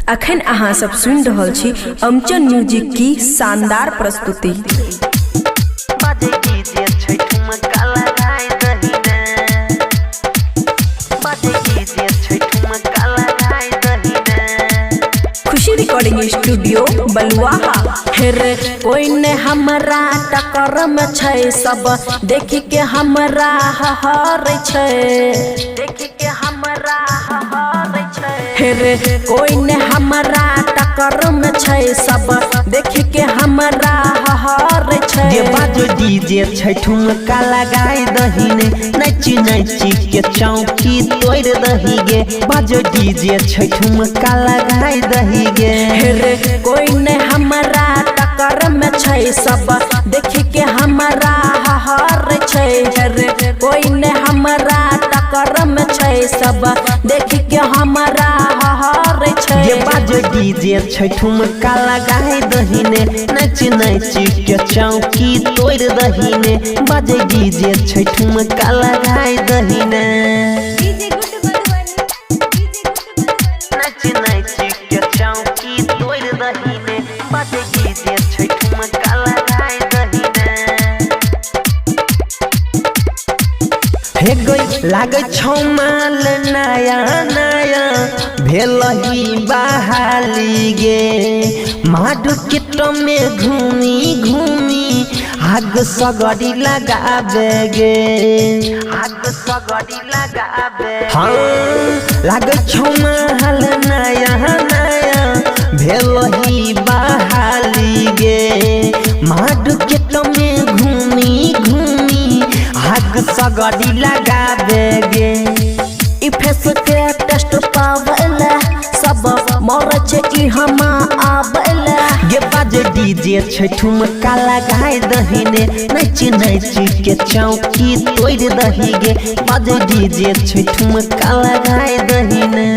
अखन अहाँ सब सुनि रहल छी अमचन म्यूजिक की शानदार प्रस्तुति। बाजे डीजे छै ठुमका लगाय दही ने, बाजे डीजे छै ठुमका लगाय दही ने। खुशी रिकॉर्डिंग स्टूडियो बलुआहा। हेर कोई ने हमरा टक्कर में छै, सब देख के हमरा हहर छै, देख के हमरा हहर छै। हेर कोई ने हमरा टक्कर में छै, सब देख के हमरा हहर छै। गे बाजो डीजे छै ठुमका लगाय दही ने, नची नची के चौकी तोड़ दही गे। बाजो डीजे छै ठुमका लगाय दही गे। हेर कोई ने हमरा टक्कर में छै, सब देख के हमरा हहर छै। हेर कोई ने हमरा टक्कर में छै, सब देख के हमरा हहर छै। गे बाजो डीजे छै ठुमका लगाय दही ने, नची नची के चौकी तोड़ दही ने। बाजे डीजे छै ठुमका लगाय दही ने, नची नची के चौकी तोड़ दही ने। बाजे डीजे छै ठुमका लगाय दही ने। हे गई लागै छौ माल नया नया भेलही बहाली गे। माडू में घूमी घूमी आग सगड़ी लगाबे गे, आग सगड़ी लगाबे। हाँ लागै छौ माल नया नया भेलही बहाली गे। माडू में घूमी घूमी आग सगड़ी लगाबे गे। ई फेस के टेस्ट पावेला, सब मरै छै ई हमा आवेला। गे बाजे डीजे छै ठुमका लगाय दही ने, नची नची के चौकी तोड़ दही गे। बाजे डीजे छै ठुमका लगाय दही ने,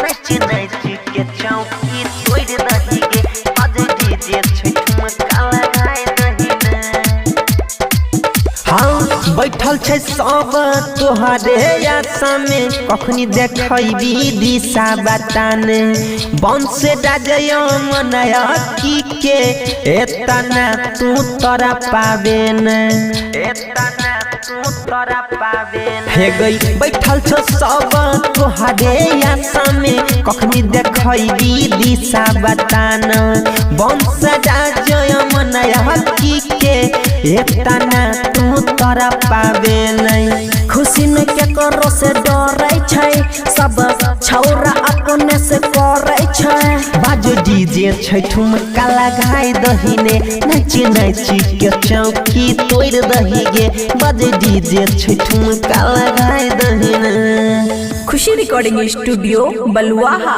नची नची के चौकी तोड़ दही गे। बाजे डीजे छै ठुमका लगाय दही ने। हाँ बैठल छै सब तोहरे आशा में, कखनी देखैबी दिशा बताने। बंश राजय मनया की के एतना तू तोरा पावे ने, एतना तू तोरा पावे। हे गई बैठल छौ सब तोहरे आशा में, कखनी देखैबी दिशा बताना। बंश राजय मनया की के एतना तू तोरा पावे नहीं। खुशी न केकरो से डरै छै, सब छौरा अपने से करै छै। बाजो डीजे छै ठुमका लगाय दही ने, नची नची के चौकी तोड़ दही गे। बाजे डीजे छै ठुमका लगाय दही ने। खुशी रिकॉर्डिंग स्टूडियो बलुआहा।